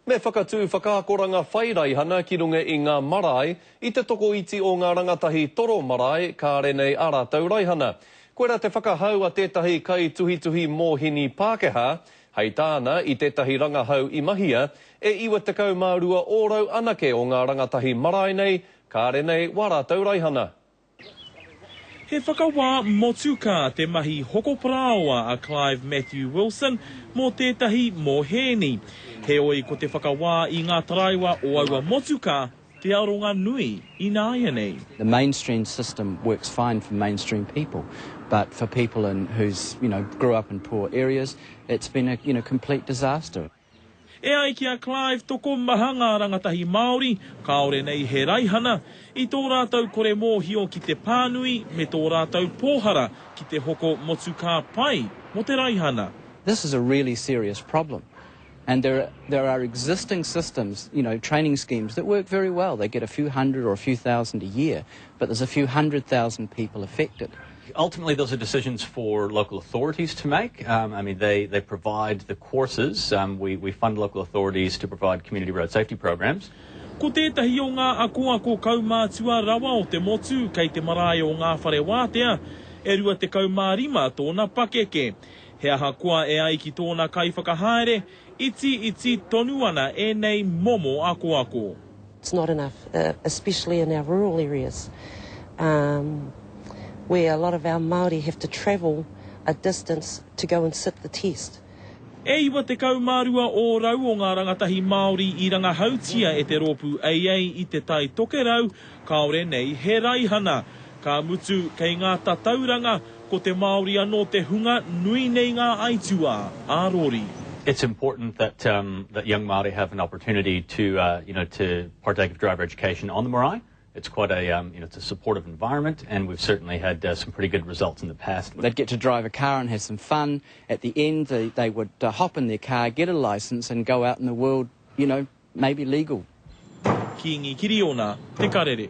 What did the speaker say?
Me whakatū whakaakoranga whai raihana ki runga i ngā marae, i te tokoiti o ngā rangatahi toro marae kāre nei ā rātou raihana. Koirā te whakahau a tētahi kaituhituhi mōheni Pākehā, hei tāna, i tētahi rangahau i mahia, e 92 ōrau anake o ngā rangatahi marae nei kāre nei wā rātou raihana. He whakawā motukā te mahi hoko parāoa a Clive Matthew Wilson mō tētahi mōhēni. Heoi ko te whakawā i ngā taraiwa o aua motukā te aronga nui ināianei. The mainstream system works fine for mainstream people, but for people in who's, you know, grew up in poor areas, it's been a, you know, complete disaster. E ai ki a Clive, tokomaha ngā rangatahi Māori, kāore nei he raihana, i tō rātou kore mōhio ki te pānui me tō rātou pōhara ki te hoko motukā pai mō te raihana. This is a really serious problem and there there are existing systems, you know, training schemes that work very well. They get a few hundred or a few thousand a year, but there's a few 100,000 people affected. Ultimately, those are decisions for local authorities to make. Um, I mean, they, they provide the courses. Um, we, we fund local authorities to provide community road safety programs. Ko tētahi o ngā akoako kaumātua rawa o te motu kei te marae o Ngā Whare Wātea, e 25 tōna pakeke. He ahakoa e ai ki tōna kaiwhakahaere, itiiti tonu ana ēnei momo akoako. It's not enough, especially in our rural areas, um, where a lot of our Māori have to travel a distance to go and sit the test. E 92 ōrau o ngā rangatahi Māori i rangahautia e te rōpū AA i Te Tai Tokerau kāore nei he raihana. Ka mutu, kei ngā tatauranga, ko te Māori anō te hunga nui nei ngā aituā ā-rori. It's important that, um, that young Māori have an opportunity to, uh, you know, to partake of driver education on the marae. It's quite a, um, you know, it's a supportive environment, and we've certainly had uh, some pretty good results in the past. They'd get to drive a car and have some fun. At the end, they, they would uh, hop in their car, get a license, and go out in the world, you know, maybe legal. Kīngi Kiriona, Te Karere.